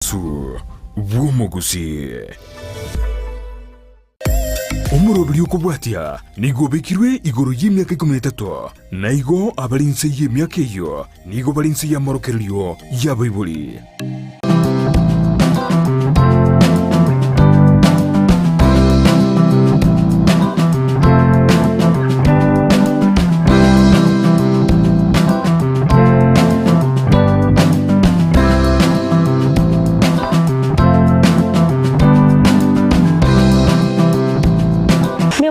Su bw'omogusi. Omoroberi okobwatia nigo obekirwe igoro y'emiaka 13 na igo abari nse y'emiaka eyo nigo bari nse y'amorokererio y'abaibori.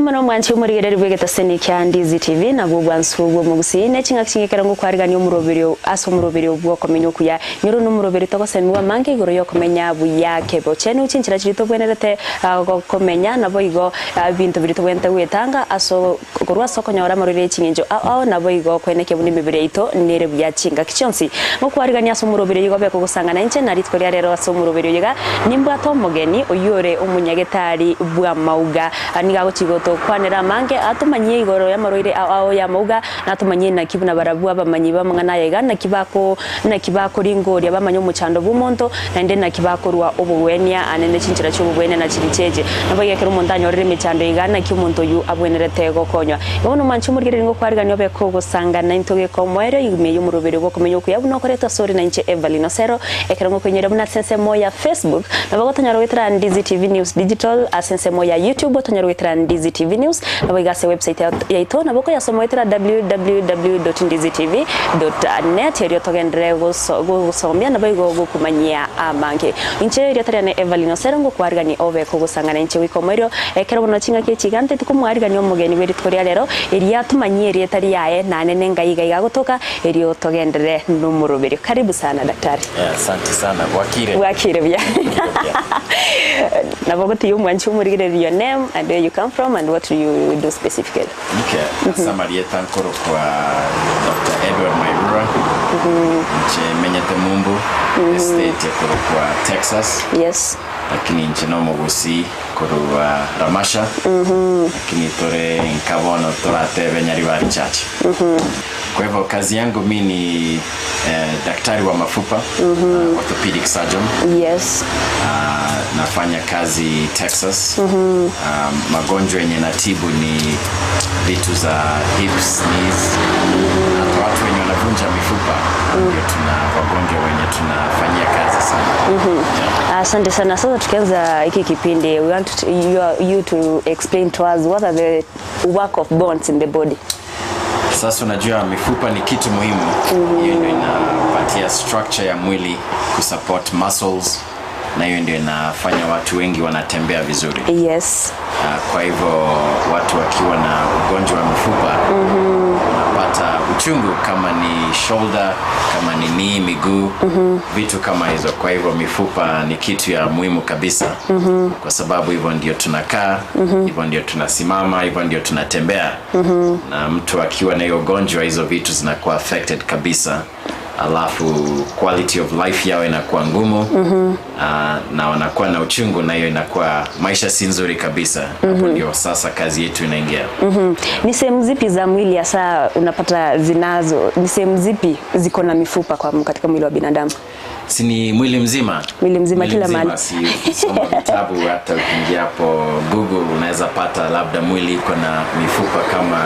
Mwana omwanchi omorigereri bw'egetaseni kia Ndizi TV nabwo bwansu bw'omogusi ne ching'aki ching'ekero ngokwarigania omoroberi ase omoroberi obwokomenya okuya nyoro n'omoroberi togosemigwa mange igoro yokomenya buya kebo chene chinchira chiri tobwenerete gokomenya nabo igo bintu biri tobwenerete gwetanga aso korwa ase okonyora amarwaire ching'encho ao nabo igo kweneke buna emibere yaito nere buya chingaki chionsi ngokwarigania ase omoroberi igo bekogosangana inche na rituko ria rero ase omoroberi oyo nimbwate omogeni oyore omonyagetari bwa mauga niga gochigoto kwanera mange atumanye igoro ya marwaire ao ya mauga natumanye na kibuna barabwa bamanyi bamangana yega na kibako na kibako ringoria bamanye omuchando bumonto nande na kibako rwa obugwenia anene chinchira cy'ubugwenia na chiricheje nabo yekera omuntu anyorere emechando iga na ki omuntu yu abwenerete gokonywa ibono manchi umurigere ngo kwarigania beko gusangana intoge ko mwere yume yumurubiri bwo kumenya okuya buno koretwa sori na inche Evelyn Osero ekero ngo kwenyera muna sense moya Facebook nabo gotonyara wetera Ndizi TV News Digital asense moya YouTube otonyara wetera Ndizi TV News nabo igase website yaito nabo ko yasoma wetera www.ndizitv.net erio togendere gusomia nabo igo gukumanyia amange inche erio tariane Evelyn Osero ngo kwarigani obe ko gusangana inche wiko mwero ekero bono chingaki chigante tukumwarigani omogeni weri tukoria rero eria tumanyie eria tari yae nane ngai iga gotoka erio togendere numurubiri. Karibu sana daktari. Asante sana Bwakire. Bwakire bya. Nabo goti yumwanchi umurigire your name and where you come from and what you do specifically. Okay. Samarieta nkoro kwa Dr. Edward Mairura. Nche menyete Mumbu, state ya koro kwa Texas. Yes. Lakini nche no mogusi koro wa Ramasha. Lakini tore nkabono toratebe Nyaribari Church. Kwa hivyo kazi yangu mi ni daktari wa mafupa, orthopedic surgeon. Yes. Nafanya kazi Texas. Magonjwa yenye natibu ni vitu za hips, knees. Hata watu wenye wanavunja mifupa ndio tuna wagonjwa wenye tunafanyia kazi sana. Yeah. Asante sana. Sasa tukianza hiki kipindi, we want to, you to explain to us what are the work of bones in the body. Sasa unajua mifupa ni kitu muhimu. Hiyo ndio inapatia structure ya mwili, kusupport muscles, na hiyo ndio inafanya watu wengi wanatembea vizuri. Yes. Kwa hivyo watu wakiwa na ugonjwa wa mifupa unapata uchungu kama ni shoulder, kama ni knee, miguu, vitu kama hizo. Kwa hivyo mifupa ni kitu ya muhimu kabisa. Kwa sababu hivyo ndio tunakaa, hivyo ndio tunasimama, hivyo ndio tunatembea. Na mtu akiwa na hiyo ugonjwa, hizo vitu zinakuwa affected kabisa. Alafu quality of life yao inakuwa ngumu. Na wanakuwa na uchungu, na hiyo inakuwa maisha si nzuri kabisa. Hapo ndio sasa kazi yetu inaingia. Ni sehemu zipi za mwili hasa unapata zinazo, ni sehemu zipi ziko na mifupa kwa katika mwili wa binadamu? Si ni mwili mzima? Mwili mzima, kila mahali. Si ukisoma vitabu, hata ukiingia hapo Google unaweza pata labda mwili iko na mifupa kama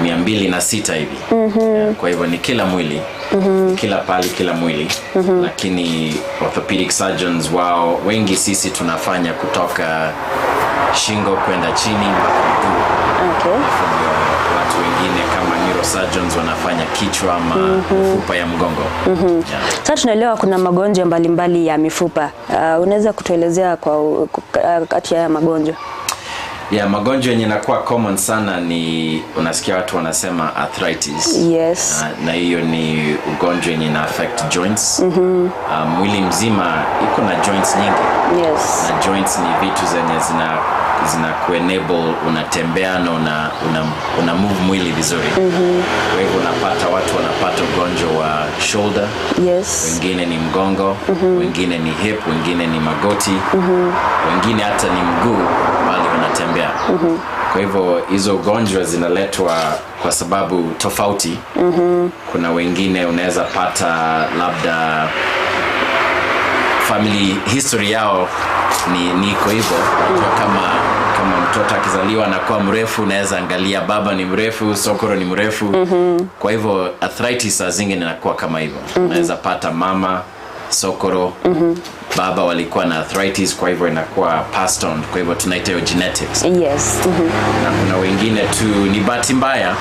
206 hivi. Yeah, kwa hivyo ni kila mwili. Kila pali, kila mwili. Lakini orthopedic surgeons wao wengi sisi tunafanya kutoka shingo kwenda chini mpaka miguu. Alafu ndio watu wengine kama neurosurgeons wanafanya kichwa ama mifupa ya mgongo. Yeah. Sasa tunaelewa kuna magonjwa mbalimbali ya mifupa. Unaweza kutuelezea kwa kati ya magonjwa? Yeah, magonjwa yenye inakuwa common sana ni unasikia watu wanasema arthritis. Yes. Na hiyo ni ugonjwa yenye ina affect joints. Mwili mzima iko na joints nyingi. Yes. Na joints ni vitu zenye zina kuenable unatembea na una move mwili vizuri. Kwa hivyo unapata watu wanapata ugonjwa wa shoulder. Yes. Wengine ni mgongo, wengine ni hip, wengine ni magoti, wengine hata ni mguu bali wanatembea. Kwa hivyo hizo ugonjwa zinaletwa kwa sababu tofauti. Kuna wengine unaweza pata labda Family history yao ni iko hivyo. Unajua kama mtoto akizaliwa anakuwa mrefu, unaweza angalia baba ni mrefu, sokoro ni mrefu. Kwa hivyo arthritis saa zingine inakuwa kama hivyo. Unaweza pata mama sokoro, baba walikuwa na arthritis, kwa hivyo inakuwa passed on. Kwa hivyo tunaita hiyo genetics. Yes. Na kuna wengine tu ni bahati mbaya,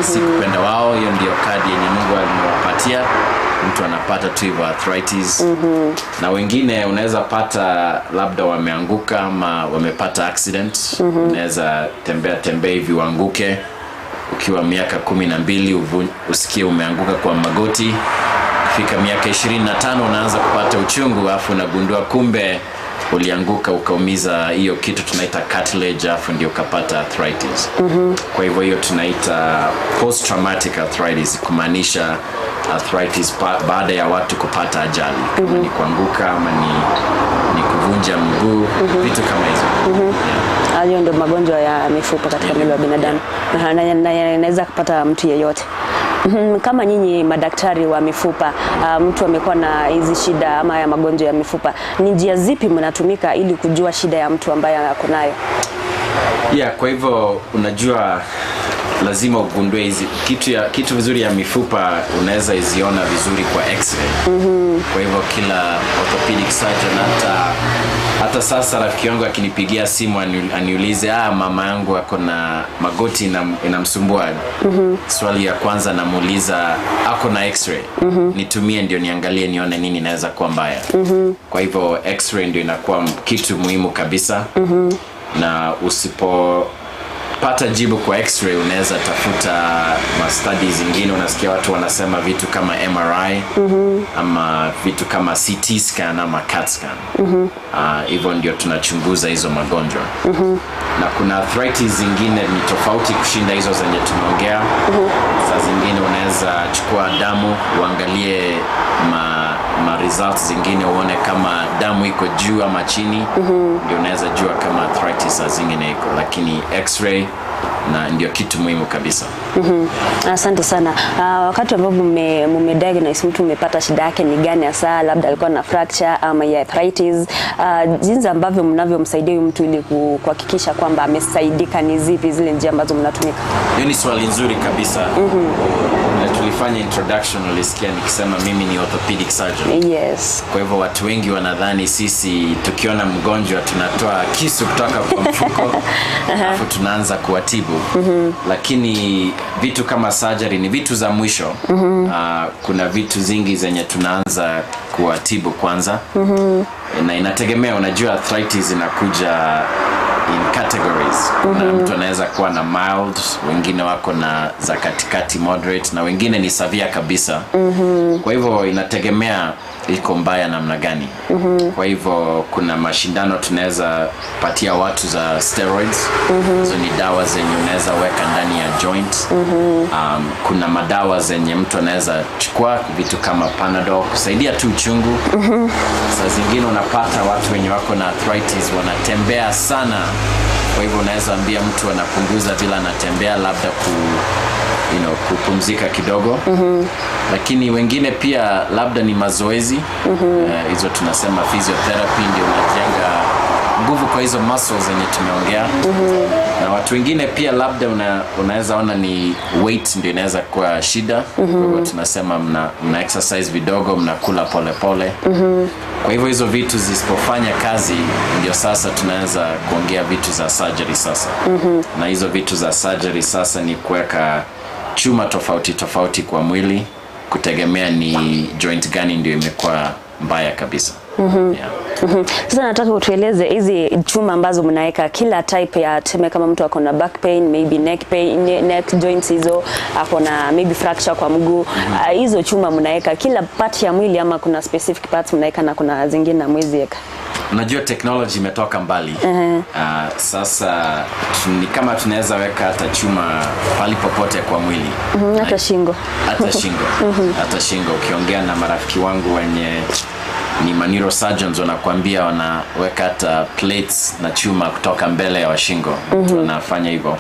si kupenda wao, hiyo ndio kadi yenye Mungu alimewapatia. Mtu anapata tu hivyo arthritis. Na wengine unaweza pata labda wameanguka ama wamepata accident. Unaweza tembea tembea hivi uanguke ukiwa miaka 12, usikie umeanguka kwa magoti. Kufika miaka 25 unaanza kupata uchungu, alafu unagundua kumbe ulianguka ukaumiza hiyo kitu tunaita cartilage, alafu ndio ukapata arthritis. Kwa hivyo hiyo tunaita post traumatic arthritis, kumaanisha arthritis baada ya watu kupata ajali, kama ni kuanguka ama ni kuvunja mguu, vitu kama hizo. Yeah. Hayo ndio magonjwa ya mifupa katika mwili wa binadamu, na yanaweza kupata mtu yeyote. Kama nyinyi madaktari wa mifupa, mtu amekuwa na hizi shida ama ya magonjwa ya mifupa, ni njia zipi mnatumika ili kujua shida ya mtu ambaye ako nayo? Yeah, kwa hivyo unajua lazima ugundue hizi kitu vizuri ya mifupa unaweza iziona vizuri kwa x-ray. Kwa hivyo kila orthopedic surgeon, hata sasa rafiki yangu akinipigia simu aniulize, mama yangu ako na magoti inamsumbua. Swali ya kwanza namuuliza, ako na x-ray? Nitumie ndio niangalie nione nini inaweza kuwa mbaya. Kwa hivyo x-ray ndio inakuwa kitu muhimu kabisa. Na usipopata jibu kwa x-ray unaweza tafuta ma studies zingine. Unasikia watu wanasema vitu kama MRI ama vitu kama CT scan ama CAT scan. Hivyo ndio tunachunguza hizo magonjwa. Na kuna arthritis zingine ni tofauti kushinda hizo zenye tumeongea. Saa zingine unaweza chukua damu uangalie ma results zingine, uone kama damu iko juu ama chini. Ndio unaweza jua kama arthritis saa zingine iko, lakini x-ray na ndio kitu muhimu kabisa. Asante sana. Wakati ambapo mume diagnose mtu umepata shida yake ni gani hasa, labda alikuwa na fracture ama ya arthritis, jinsi ambavyo mnavyomsaidia huyu mtu ili kuhakikisha kwamba amesaidika, ni zipi zile njia ambazo mnatumika? Hiyo ni swali nzuri kabisa. Na tulifanya introduction, ulisikia nikisema mimi ni orthopedic surgeon. Yes. Kwa hivyo watu wengi wanadhani sisi tukiona mgonjwa tunatoa kisu kutoka kwa mfuko alafu tunaanza kuwatibu. Lakini vitu kama surgery ni vitu za mwisho. Kuna vitu zingi zenye tunaanza kuwatibu kwanza. Na inategemea, unajua arthritis inakuja in categories. Kuna mtu anaweza kuwa na mild, wengine wako na za katikati moderate, na wengine ni severe kabisa. Kwa hivyo inategemea iko mbaya namna gani. Kwa hivyo kuna mashindano tunaweza patia watu za steroids. Hizo ni dawa zenye unaweza weka ndani ya joint. Kuna madawa zenye mtu anaweza chukua, vitu kama Panadol kusaidia tu uchungu. Saa zingine unapata watu wenye wako na arthritis wanatembea sana. Kwa hivyo unaweza ambia mtu anapunguza vile anatembea, labda kupumzika kidogo. Lakini wengine pia labda ni mazoezi. Hizo tunasema physiotherapy, ndio unajenga nguvu kwa hizo muscles zenye tumeongea. Na watu wengine pia labda unaweza ona ni weight ndio inaweza kuwa shida. Kwa hivyo tunasema mna exercise vidogo, mnakula pole pole. Kwa hivyo hizo vitu zisipofanya kazi ndio sasa tunaanza kuongea vitu za surgery sasa. Na hizo vitu za surgery sasa ni kuweka chuma tofauti tofauti kwa mwili, kutegemea ni joint gani ndio imekuwa mbaya kabisa. Yeah. Sasa nataka utueleze hizi chuma ambazo mnaweka, kila type ya tuseme kama mtu ako na back pain, maybe neck pain, neck joints hizo, ako na maybe fracture kwa mguu, hizo chuma mnaweka kila part ya mwili ama kuna specific parts mnaweka na kuna zingine hamwezi weka? Unajua technology imetoka mbali. Sasa ni kama tunaweza weka hata chuma pali popote kwa mwili. Hata shingo. Hata shingo. Hata shingo. Ukiongea na marafiki wangu wenye ni ma neurosurgeons wanakuambia wanaweka hata plates na chuma kutoka mbele ya washingo. Wanafanya hivyo.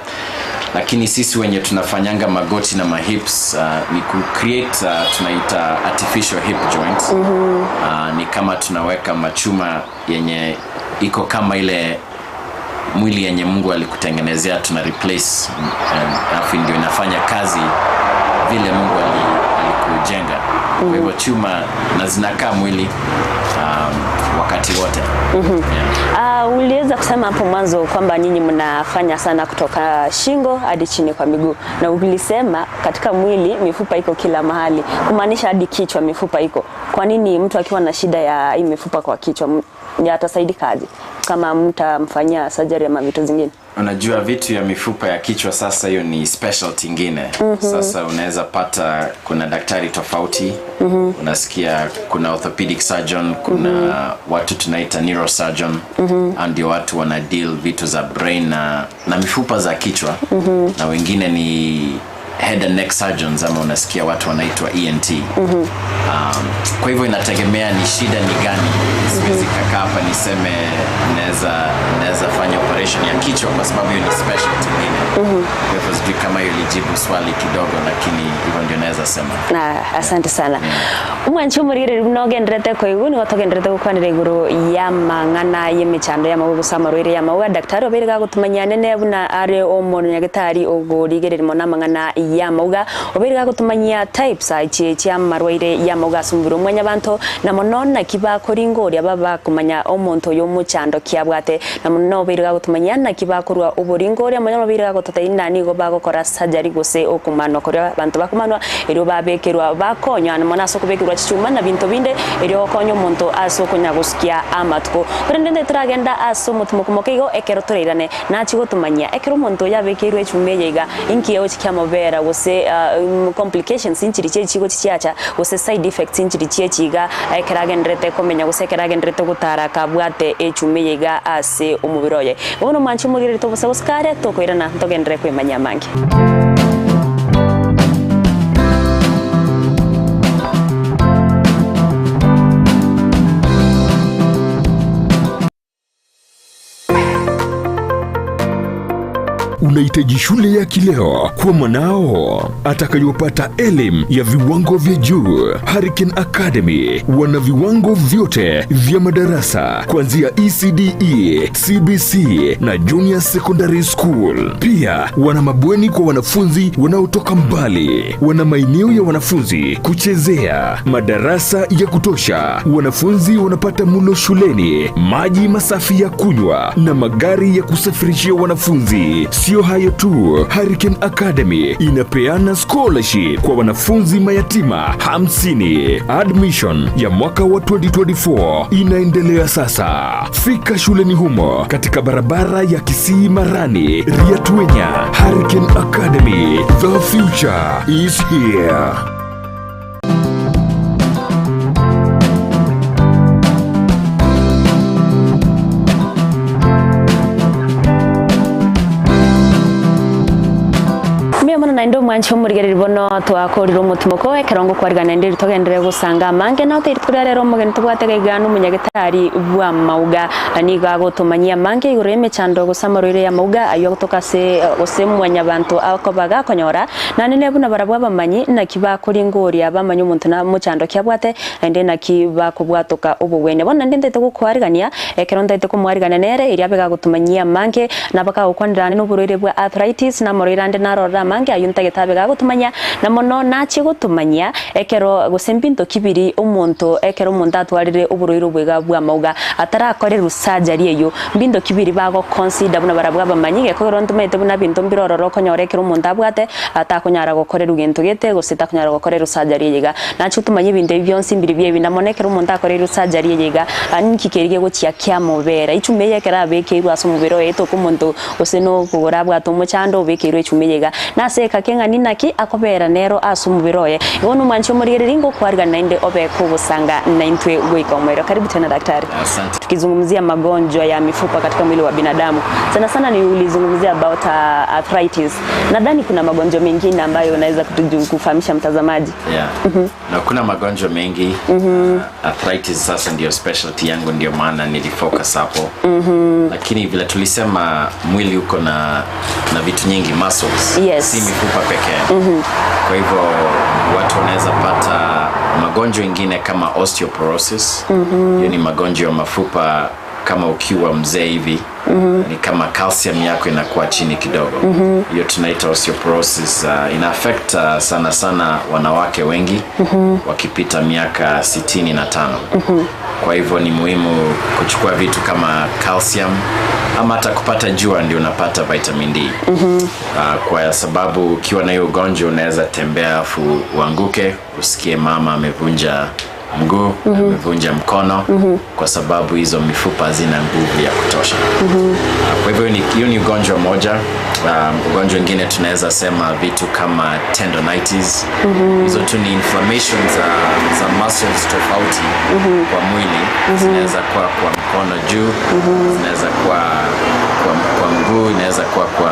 Lakini sisi wenye tunafanyanga magoti na mahips ni ku create tunaita artificial hip joints. Ni kama tunaweka machuma yenye iko kama ile mwili yenye Mungu alikutengenezea, tuna replace, alafu ndio inafanya kazi vile Mungu alikujenga. Kwa hivyo chuma na zinakaa mwili wakati wote. Yeah. Uliweza kusema hapo mwanzo kwamba nyinyi mnafanya sana kutoka shingo hadi chini kwa miguu, na ulisema katika mwili mifupa iko kila mahali, kumaanisha hadi kichwa mifupa iko. Kwa nini mtu akiwa na shida ya hii mifupa kwa kichwa atasaidika aje kama mtamfanyia surgery ama vitu zingine? Unajua vitu ya mifupa ya kichwa sasa hiyo ni specialty ingine. Sasa unaweza pata kuna daktari tofauti. Unasikia kuna orthopedic surgeon, kuna watu tunaita neurosurgeon. Ndio watu wana deal vitu za brain na mifupa za kichwa. Na wengine ni head and neck surgeons, ama unasikia watu wanaitwa ENT. Kwa hivyo inategemea ni shida ni gani. Siwezi kakaa hapa niseme naweza fanya operation ya kichwa kwa sababu hiyo ni specialty nyingine. Kwa hivyo sijui kama hiyo ilijibu swali kidogo, lakini hivyo ndio naweza sema. Na asante sana. Umwanchi umurire nogenderete koigu ni watogenderete gukwanira iguru ya mang'ana y'emichando ya magugu samarwire ya mauga daktari obere gagutumanya nene buna are omono nyagitari ogorigerera mona mang'ana ya mauga obere gagutumanya types aichi chia marwaire ya mauga sumbiro mwanya banto na monona kibakoringoria baba kumanya omonto yo muchando kiabwate na mono obere gagutumanya na kibakorwa oboringoria mwanya obere gagutata inani go bagokora surgery gose okumano koria bantu bakumanwa ero babekerwa bakonya na mona sokubekerwa chichuma na binto binde ero okonya omonto aso konya gusikia amatuko kurendende turagenda aso mutumo igo ekero tureirane nachigotumanya ekero omonto yabekerwe echume yeiga inki yao chikiamobera gose complications inchiri chigo chiacha gose side effects inchiri chiga ekeragenderete komenya gose ekeragenderete gutara kabwate echume yeiga ase omubiri oye bono mwanchi omogirire tobosa gosikare tokoirana ntogendere kwemanya mange. Unahitaji shule ya kileo kwa mwanao atakayopata elimu ya viwango vya juu. Hurricane Academy wana viwango vyote vya madarasa kuanzia ECDE, CBC na Junior Secondary School. Pia wana mabweni kwa wanafunzi wanaotoka mbali. Wana maeneo ya wanafunzi kuchezea, madarasa ya kutosha. Wanafunzi wanapata mulo shuleni, maji masafi ya kunywa na magari ya kusafirishia wanafunzi. Sio hayo tu, Hurricane Academy inapeana scholarship kwa wanafunzi mayatima 50. Admission ya mwaka wa 2024 inaendelea sasa. Fika shuleni humo katika barabara ya Kisii Marani, Riatuenya. Hurricane Academy, the future is here. Naendo mwancho murigereri bono twakorire omotumoko ekerongo kwarigana ndiri togendere gusanga mange na oteri kuria rero omogeni tobwate gaigano omunyagitari bwa mauga niga gotumanyia mange igoro emechando gosamarwire ya mauga ayo gotoka se gose mwanya bantu akobaga konyora na nene buna barabwa bamanyi naki bakoringoria bamanyi omonto na muchando kiabwate ende naki bakobwatoka obobwene bona ndende togokwarigania ekero ndaite komwarigana nere iria bega gotumanyia mange na bakagokwanira n'oborwaire bwa arthritis na morwaire ande narora mange ayo ntagetabe gagotumanya na mono nachi gotumanya ekero gosembinto kibiri omonto ekero omonto atwarire oborwaire obwega bwa mauga atarakorerwa surgery eyo mbinto kibiri bago consider buna barabwa bamanyi gekogero ntumete buna binto mbirororo konyora ekero omonto abwate atakonyara gokorerwa gento gete gose takonyara gokorerwa surgery eyega nachi gotumanya ebinto ebi bionsi mbiri biebi na mono ekero omonto akorerwa surgery eyega niki kerige gochia kiamobera ichume ekero abekeirwe ase omobere oye toka omonto gose no kogora abwate omochando obekeirwe echume eyega nase kakenga ninaki akobera nero asumubiroye igono mwancho murigereri ngokwarga nainde obe kugusanga naintwe goika omwero. Karibu tena daktari. Asante. Tukizungumzia magonjwa ya mifupa katika mwili wa binadamu, sana sana ni ulizungumzia about arthritis. Nadhani kuna magonjwa mengine ambayo unaweza kufahamisha mtazamaji. Yeah. Na kuna magonjwa mengi. Arthritis sasa ndio specialty yangu, ndio maana nilifocus hapo. Lakini vile tulisema mwili uko na vitu nyingi, muscles. Yes. Si mifupa pekee. Kwa hivyo watu wanaweza pata magonjwa mengine kama osteoporosis. Hiyo ni magonjwa ya mafupa kama ukiwa mzee hivi. Ni kama calcium yako inakuwa chini kidogo. Hiyo tunaita osteoporosis. Ina affect sana sana wanawake wengi wakipita miaka 65. Kwa hivyo ni muhimu kuchukua vitu kama calcium ama hata kupata jua ndio unapata vitamin D. Kwa sababu ukiwa na hiyo ugonjwa unaweza tembea afu uanguke, usikie mama amevunja mguu, amevunja mkono, kwa sababu hizo mifupa hazina nguvu ya kutosha. Kwa hivyo hiyo ni ugonjwa moja. Ugonjwa mwingine tunaweza sema vitu kama tendonitis. Hizo tu ni inflammation za muscles tofauti kwa mwili. Zinaweza kuwa kwa mkono juu, zinaweza kuwa kwa mguu, inaweza kuwa kwa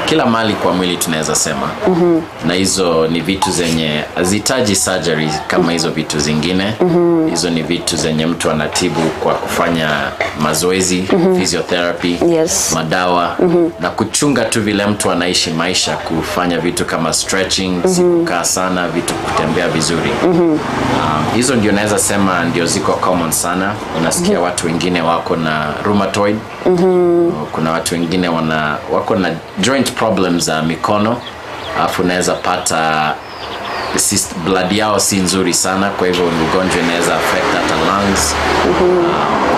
kila mahali kwa mwili tunaweza sema. Na hizo ni vitu zenye hazihitaji surgery kama hizo vitu zingine. Hizo ni vitu zenye mtu anatibu kwa kufanya mazoezi, physiotherapy, Yes. madawa, na kuchunga tu vile mtu anaishi maisha, kufanya vitu kama stretching, si kukaa sana, vitu kutembea vizuri. Hizo ndio naweza sema ndio ziko common sana. Unasikia watu wengine wako na rheumatoid. Kuna watu wengine wako na joint problems za mikono, alafu unaweza pata blood yao si nzuri sana, kwa hivyo ugonjwa inaweza affect hata lungs.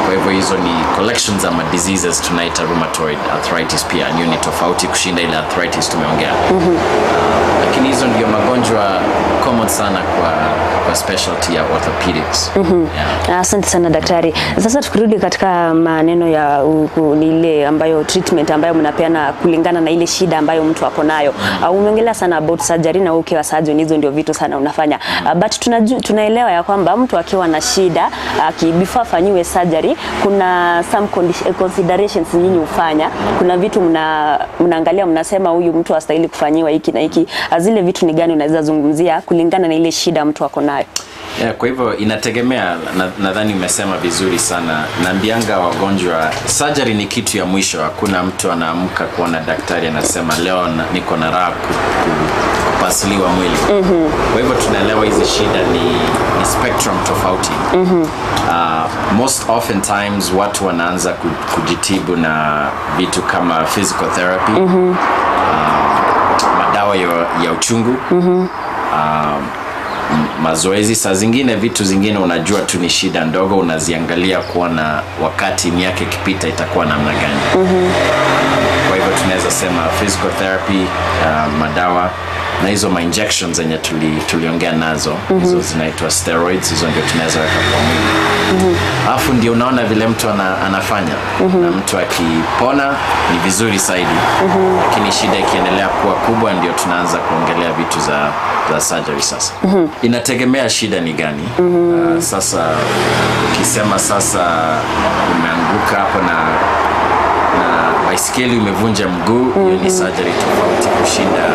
Kwa hivyo hizo ni collections za diseases tunaita rheumatoid arthritis pia. Hiyo ni tofauti kushinda ile arthritis tumeongea. Lakini hizo ndio magonjwa common sana kwa specialty ya orthopedics. Yeah. Asante sana daktari. Sasa tukirudi katika maneno ya ile ambayo treatment ambayo mnapeana kulingana na ile shida ambayo mtu ako nayo. Umeongelea sana about surgery na ukiwa surgeon hizo ndio vitu sana unafanya. But tunaelewa ya kwamba mtu akiwa na shida before afanyiwe surgery kuna some considerations nyinyi hufanya. Kuna vitu mnaangalia, mnasema huyu mtu hastahili kufanyiwa hiki na hiki. Zile vitu ni gani unaweza zungumzia kulingana na ile shida mtu ako nayo? Yeah, kwa hivyo inategemea. Nadhani umesema vizuri sana. Naambianga wagonjwa surgery ni kitu ya mwisho. Hakuna mtu anaamka kuona daktari anasema leo niko na raha kupasuliwa mwili. Kwa hivyo tunaelewa hizi shida ni spectrum tofauti. Most often times watu wanaanza kujitibu na vitu kama physical therapy, madawa ya uchungu, mazoezi. Saa zingine vitu zingine unajua tu ni shida ndogo, unaziangalia kuona wakati miaka ikipita itakuwa namna gani. Kwa hivyo tunaweza sema physical therapy, madawa na hizo ma injections zenye tuliongea nazo, hizo zinaitwa steroids, hizo ndio tunaweza weka kwa mwili. Alafu ndio unaona vile mtu anafanya. Na mtu akipona ni vizuri zaidi. Lakini shida ikiendelea kuwa kubwa ndio tunaanza kuongelea vitu za surgery sasa. Inategemea shida ni gani. Sasa ukisema sasa umeanguka hapo na baiskeli umevunja mguu, hiyo ni surgery tofauti kushinda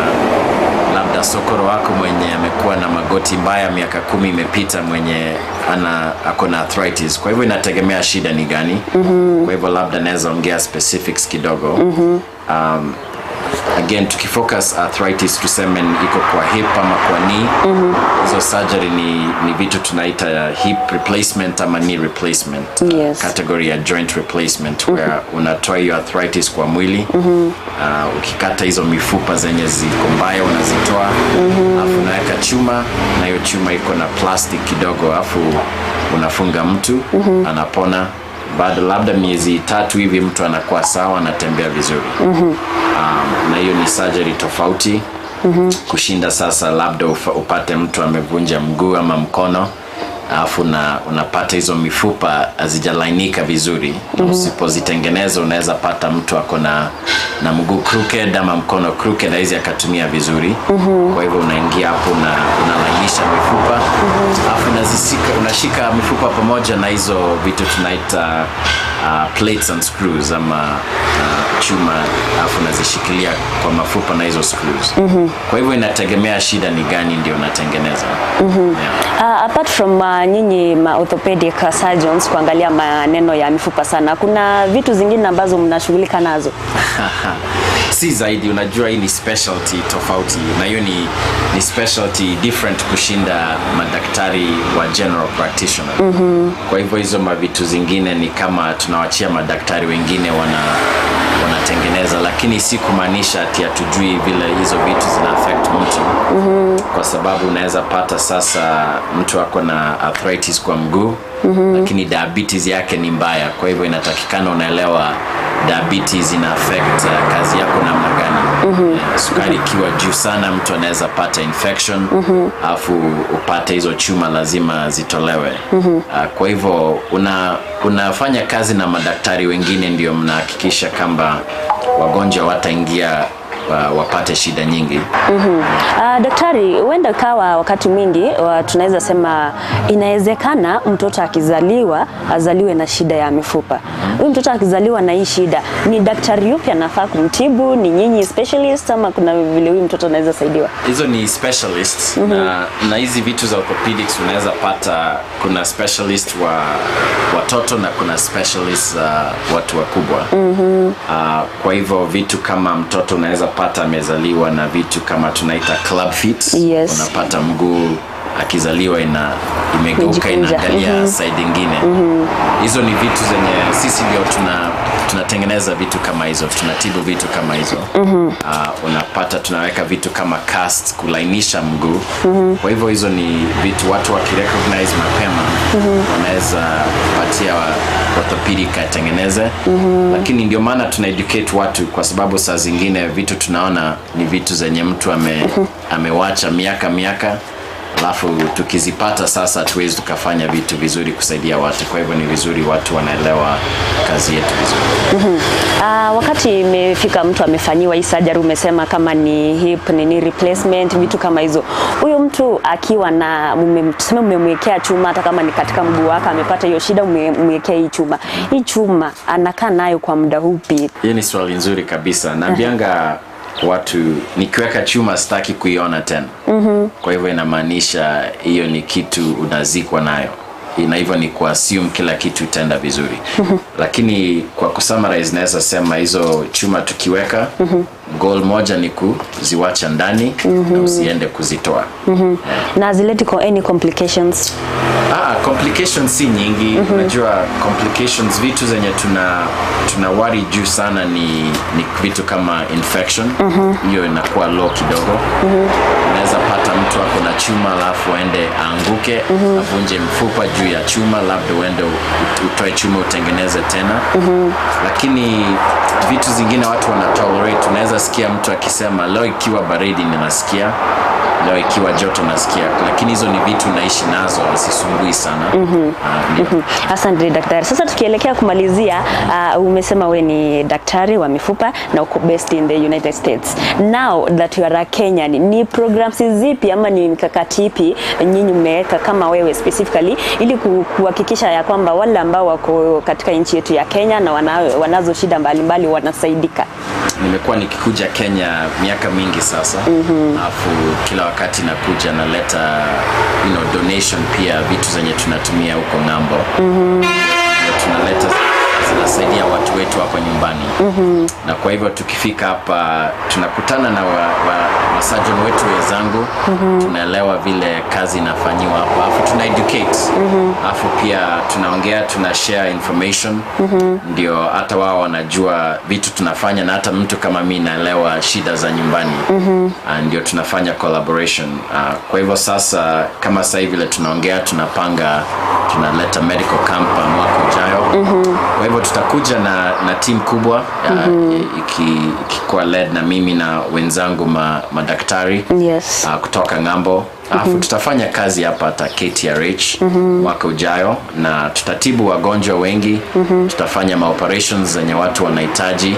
labda sokoro wako mwenye amekuwa na magoti mbaya miaka 10 imepita, mwenye ako na arthritis. Kwa hivyo inategemea shida ni gani. Kwa hivyo labda naweza ongea specifics kidogo. Again, tukifocus arthritis tuseme iko kwa hip ama kwa knee, hizo surgery ni vitu tunaita hip replacement ama knee replacement. Yes. Category ya joint replacement where unatoa hiyo arthritis kwa mwili. Ukikata hizo mifupa zenye ziko mbaya unazitoa, alafu unaweka chuma, na hiyo chuma iko na plastic kidogo, alafu unafunga mtu, anapona. Baada labda miezi 3 hivi mtu anakuwa sawa, anatembea vizuri. Na hiyo ni surgery tofauti kushinda sasa labda upate mtu amevunja mguu ama mkono. Alafu na unapata hizo mifupa hazijalainika vizuri. Usipozitengeneza unaweza pata mtu ako na mguu crooked ama mkono crooked, haizi akatumia vizuri. Kwa hivyo unaingia hapo na unalainisha mifupa, alafu unashika mifupa pamoja na hizo vitu tunaita plates and screws ama chuma, alafu unazishikilia kwa mafupa na hizo screws. Kwa hivyo inategemea shida ni gani ndio unatengeneza. Yeah. Apart from nyinyi ma orthopedic surgeons kuangalia maneno ya mifupa sana, kuna vitu zingine ambazo mnashughulika nazo? Si zaidi, unajua hii ni specialty tofauti, na hiyo ni specialty different kushinda madaktari wa general practitioner. Kwa hivyo hizo mavitu zingine ni kama tunawachia madaktari wengine wanatengeneza, lakini si kumaanisha ati hatujui vile hizo vitu zina affect mtu. Kwa sababu unaweza pata sasa mtu ako na arthritis kwa mguu, lakini diabetes yake ni mbaya. Kwa hivyo inatakikana unaelewa diabetes ina affect kazi yako namna gani. Sukari ikiwa juu sana, mtu anaweza pata infection, alafu upate hizo chuma lazima zitolewe. Kwa hivyo unafanya kazi na madaktari wengine ndio mnahakikisha kwamba wagonjwa wataingia wapate shida nyingi. Daktari, huenda kawa wakati mwingi tunaweza sema inawezekana mtoto akizaliwa azaliwe na shida ya mifupa. Huyu mtoto akizaliwa na hii shida, ni daktari yupi anafaa kumtibu? Ni nyinyi specialist ama kuna vile huyu mtoto anaweza saidiwa? Hizo ni specialists. Na hizi vitu za orthopedics unaweza pata kuna specialist wa watoto na kuna specialist za watu wakubwa. Kwa hivyo vitu kama mtoto unaweza pata amezaliwa na vitu kama tunaita club feet. Unapata mguu akizaliwa imegeuka, Imejikunja. Inaangalia side ingine. Hizo ni vitu zenye sisi ndio tunatengeneza vitu kama hizo, tunatibu vitu kama hizo. Unapata tunaweka vitu kama cast kulainisha mguu. Kwa hivyo hizo ni vitu watu wakirecognize mapema wanaweza patia orthopedic atengeneze. Lakini ndio maana tuna educate watu, kwa sababu saa zingine vitu tunaona ni vitu zenye mtu amewacha miaka miaka, alafu tukizipata sasa hatuwezi tukafanya vitu vizuri kusaidia watu. Kwa hivyo ni vizuri watu wanaelewa kazi yetu vizuri. Wakati imefika mtu amefanyiwa hii surgery, umesema kama ni hip ni replacement, vitu kama hizo, huyo mtu akiwa na tuseme mmemwekea chuma, hata kama ni katika mguu wake amepata hiyo shida, umemwekea hii chuma, hii chuma anakaa nayo kwa muda upi? Hiyo ni swali nzuri kabisa. Naambianga watu nikiweka chuma sitaki kuiona tena. Kwa hivyo inamaanisha hiyo ni kitu unazikwa nayo, na hivyo ni kuassume kila kitu itaenda vizuri. Lakini kwa kusummarize naweza sema hizo chuma tukiweka, goal moja ni kuziwacha ndani na usiende kuzitoa. Na hazileti any complications? Complications si nyingi. Unajua complications, vitu zenye tuna worry juu sana ni vitu kama infection. Hiyo inakuwa low kidogo. Unaweza pata mtu ako na chuma alafu aende aanguke, avunje mfupa juu ya chuma, labda uende utoe chuma utengeneze tena. Lakini vitu zingine watu wana tolerate. Unaweza sikia mtu akisema leo ikiwa baridi ninasikia, leo ikiwa joto nasikia, lakini hizo ni vitu naishi nazo, hazisumbui sana. Ndio. Asante daktari. Sasa tukielekea kumalizia, umesema we ni daktari wa mifupa na uko based in the United States. Now that you are a Kenyan, ni programs zipi ama ni mikakati ipi nyinyi mmeweka kama wewe specifically ili kuhakikisha ya kwamba wale ambao wako katika nchi yetu ya Kenya na wanazo shida mbalimbali wanasaidika? Nimekuwa nikikuja Kenya miaka mingi sasa, alafu kila wakati nakuja naleta donation pia, vitu zenye tunatumia huko ng'ambo. Tunaleta zinasaidia watu wetu hapa nyumbani. Na kwa hivyo tukifika hapa tunakutana na wa surgeon wetu wenzangu, tunaelewa vile kazi inafanyiwa hapa, alafu tuna educate, alafu pia tunaongea, tuna share information, ndio hata wao wanajua vitu tunafanya, na hata mtu kama mi naelewa shida za nyumbani. Ndio tunafanya collaboration. Kwa hivyo sasa kama sasa hivi vile tunaongea, tunapanga tunaleta medical camp mwaka ujayo. Kwa hivyo tutakuja na team kubwa, ikikuwa led na mimi na wenzangu madaktari kutoka ng'ambo. Alafu tutafanya kazi hapa hata KTRH mwaka ujayo, na tutatibu wagonjwa wengi. Tutafanya maoperations zenye watu wanahitaji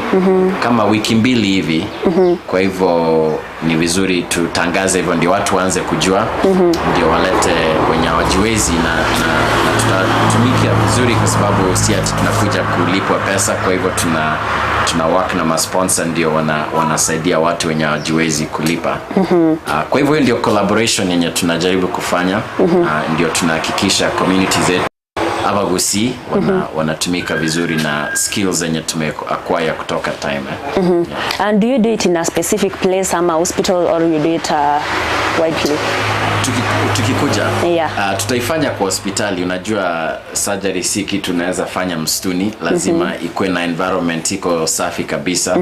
kama wiki 2 hivi. Kwa hivyo ni vizuri tutangaze hivyo ndio watu waanze kujua, ndio walete wenye hawajiwezi, na tutatumikia vizuri kwa sababu si ati tunakuja kulipwa pesa. Kwa hivyo tuna work na masponsor ndio wanasaidia watu wenye hawajiwezi kulipa. Kwa hivyo hiyo ndio collaboration yenye tunajaribu kufanya. Ndio tunahakikisha community zetu Abagusii wanatumika vizuri na skills zenye tume acquire kutoka time. Yeah. And do you do it in a specific place ama hospital, or you do it widely? Tukikuja tutaifanya kwa hospitali. Unajua surgery si kitu unaweza fanya msituni, lazima ikuwe na environment iko safi kabisa.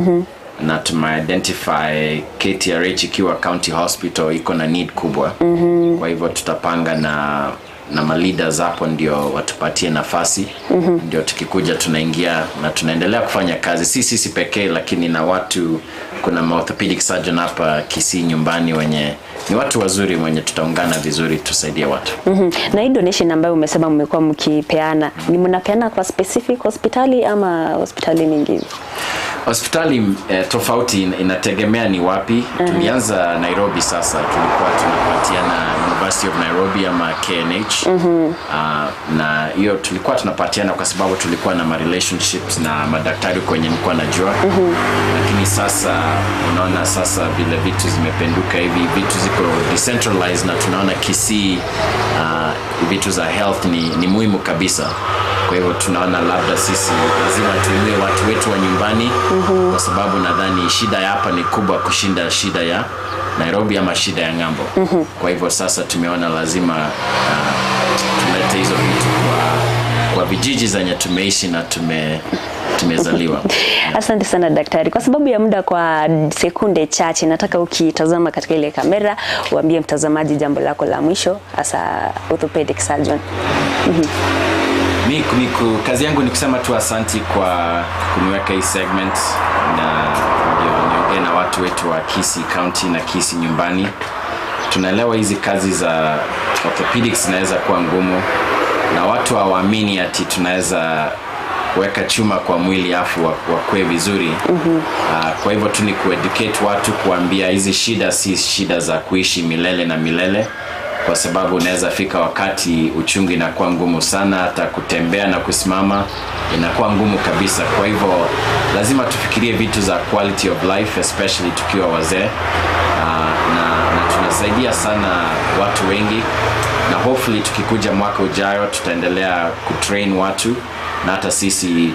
Na tume-identify KTRH ikiwa county hospital iko na need kubwa. Kwa hivyo tutapanga na ma-leaders hapo ndio watupatie nafasi. Ndio tukikuja tunaingia na tunaendelea kufanya kazi, si sisi pekee lakini na watu. Kuna orthopedic surgeon hapa Kisii nyumbani wenye ni watu wazuri wenye tutaungana vizuri tusaidie watu. Na hii donation ambayo umesema mmekuwa mkipeana, ni mnapeana kwa specific hospitali ama hospitali nyingi? Hospitali tofauti, inategemea ni wapi. Tulianza Nairobi, sasa tulikuwa tunapatiana University of Nairobi ama KNH. Na hiyo tulikuwa tunapatiana kwa sababu tulikuwa na ma relationships na madaktari kwenye nilikuwa najua. Lakini sasa unaona sasa vile vitu zimependuka hivi, vitu ziko decentralized, na tunaona Kisii vitu za health ni muhimu kabisa. Kwa hivyo tunaona labda sisi lazima tuinue watu wetu wa nyumbani, kwa sababu nadhani shida ya hapa ni kubwa kushinda shida ya Nairobi ama shida ya ng'ambo. Kwa hivyo sasa tumeona lazima tulete hizo vitu kwa vijiji zenye tumeishi na tumezaliwa. Asante sana daktari. Kwa sababu ya muda, kwa sekunde chache nataka ukitazama katika ile kamera uambie mtazamaji jambo lako la mwisho hasa orthopedic surgeon. Kazi yangu ni kusema tu asanti kwa kuniweka hii segment na ndio niongee na watu wetu wa Kisii County na Kisii nyumbani. Tunaelewa hizi kazi za orthopedics zinaweza kuwa ngumu na watu hawaamini ati tunaweza weka chuma kwa mwili afu wakue vizuri. Kwa hivyo tu ni kueducate watu, kuambia hizi shida si shida za kuishi milele na milele, kwa sababu unaweza fika wakati uchungu inakuwa ngumu sana, hata kutembea na kusimama inakuwa ngumu kabisa. Kwa hivyo lazima tufikirie vitu za quality of life, especially tukiwa wazee. Na tunasaidia sana watu wengi, na hopefully tukikuja mwaka ujayo tutaendelea kutrain watu na hata sisi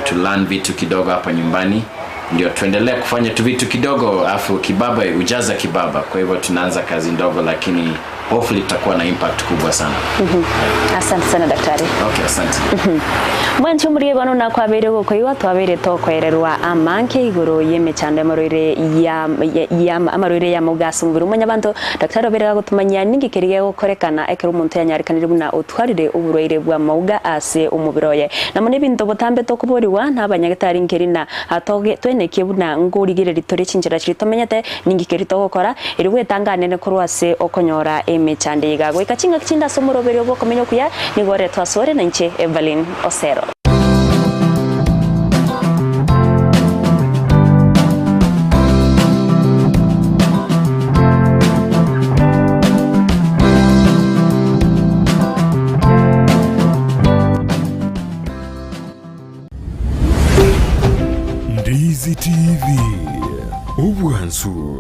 to learn vitu kidogo hapa nyumbani, ndio tuendelee kufanya tu vitu kidogo, afu kibaba ujaza kibaba. Kwa hivyo tunaanza kazi ndogo, lakini hopefully tutakuwa na impact kubwa sana. Asante sana daktari. Okay, asante. Mwanchi murie bano na kwabere gukoiwa twabere tokwererwa amanke iguru y'emechando amarwaire ya amarwaire ya mugaso mubiri umanya bantu daktari oberega gutumanya ningi kirige gukorekana ekero omuntu yanyarikanire buna otwarire uburwaire bwa mauga ase umubiri oye namo n'ebinto botambe tokoboriwa n'abanyagitari nkeri na atoge twenekie buna ngorigireri tore chinchera chiri tomenyete ningi keri togokora eri gwetanganene korwa ase okonyora emechando iga goika chinga chinda somorobere obokomenya okuya nigore twasore na inche Evelyn Osero. Ndizi TV Obwansu.